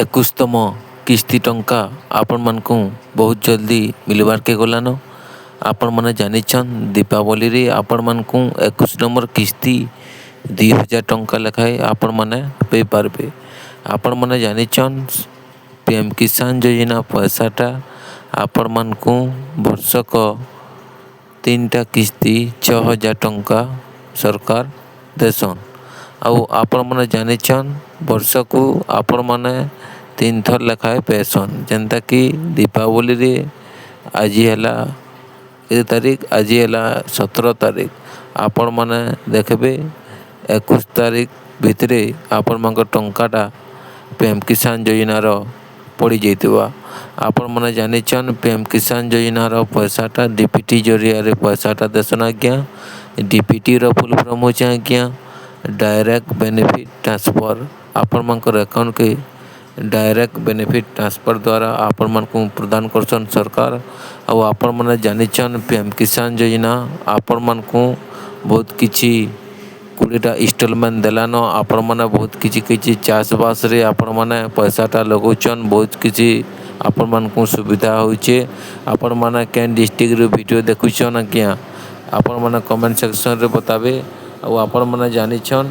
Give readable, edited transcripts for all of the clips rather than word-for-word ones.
21ତମ କିସ୍ତି ଟଙ୍କା ଆପଣମାନଙ୍କୁ ବହୁତ ଜଲ୍ଦି ମିଳିବାର୍କେ ଗଲାନ। ଆପଣମାନେ ଜାଣିଛନ୍, ଦୀପାବଳିରେ ଆପଣମାନଙ୍କୁ 21 ନମ୍ବର କିସ୍ତି 2000 ଟଙ୍କା ଲେଖାଏଁ ଆପଣମାନେ ପାଇପାରିବେ। ଆପଣମାନେ ଜାଣିଛନ୍, ପି ଏମ୍ କିଷାନ ଯୋଜନା ପଇସାଟା ଆପଣମାନଙ୍କୁ ବର୍ଷକ 3ଟା କିସ୍ତି 6000 ଟଙ୍କା ସରକାର ଦେସନ୍। ଆଉ ଆପଣମାନେ ଜାଣିଛନ୍, ବର୍ଷକୁ ଆପଣମାନେ 3 ଥର ଲେଖାଏଁ ପାଏସନ୍, ଯେନ୍ତାକି ଦୀପାବଳିରେ। ଆଜି ହେଲା କେତେ ତାରିଖ? ଆଜି ହେଲା 17 ତାରିଖ। ଆପଣମାନେ ଦେଖିବେ, 21 ତାରିଖ ଭିତରେ ଆପଣମାନଙ୍କ ଟଙ୍କାଟା ପି ଏମ୍ କିଷାନ ଯୋଜନାର ପଡ଼ିଯାଇଥିବା। ଆପଣମାନେ ଜାଣିଛନ୍, ପି ଏମ୍ କିଷାନ ଯୋଜନାର ପଇସାଟା ଡିବିଟି ଜରିଆରେ ପଇସାଟା ଦେସନ୍ ଆଜ୍ଞା। ଡିବିଟିର ଫୁଲ୍ ଫର୍ମ ହେଉଛି ଆଜ୍ଞା ଡାଇରେକ୍ଟ ବେନିଫିଟ୍ ଟ୍ରାନ୍ସଫର୍। ଆପଣମାନଙ୍କର ଆକାଉଣ୍ଟକେ ଡାଇରେକ୍ଟ ବେନିଫିଟ୍ ଟ୍ରାନ୍ସଫର୍ ଦ୍ୱାରା ଆପଣମାନଙ୍କୁ ପ୍ରଦାନ କରୁଛନ୍ ସରକାର। ଆଉ ଆପଣମାନେ ଜାଣିଛନ୍, ପି ଏମ୍ କିଷାନ ଯୋଜନା ଆପଣମାନଙ୍କୁ ବହୁତ କିଛି 20ଟା ଇନଷ୍ଟଲମେଣ୍ଟ ଦେଲାନ। ଆପଣମାନେ ବହୁତ କିଛି କିଛି ଚାଷବାସରେ ଆପଣମାନେ ପଇସାଟା ଲଗାଉଛନ୍, ବହୁତ କିଛି ଆପଣମାନଙ୍କୁ ସୁବିଧା ହେଉଛେ। ଆପଣମାନେ କେନ୍ ଡିଷ୍ଟ୍ରିକ୍ଟରୁ ଭିଡ଼ିଓ ଦେଖୁଛନ୍ ଆଜ୍ଞା, ଆପଣମାନେ କମେଣ୍ଟ ସେକ୍ସନରେ ବତାବେ। ଆଉ ଆପଣମାନେ ଜାଣିଛନ୍,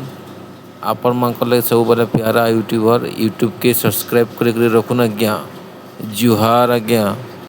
ଆପଣମାନଙ୍କ ଲାଗି ସବୁବେଳେ ପ୍ୟାରା ୟୁଟ୍ୟୁବର ୟୁଟ୍ୟୁବକେ ସବସ୍କ୍ରାଇବ୍ କରିକି ରଖୁନ୍ ଆଜ୍ଞା। ଜୁହାର ଆଜ୍ଞା।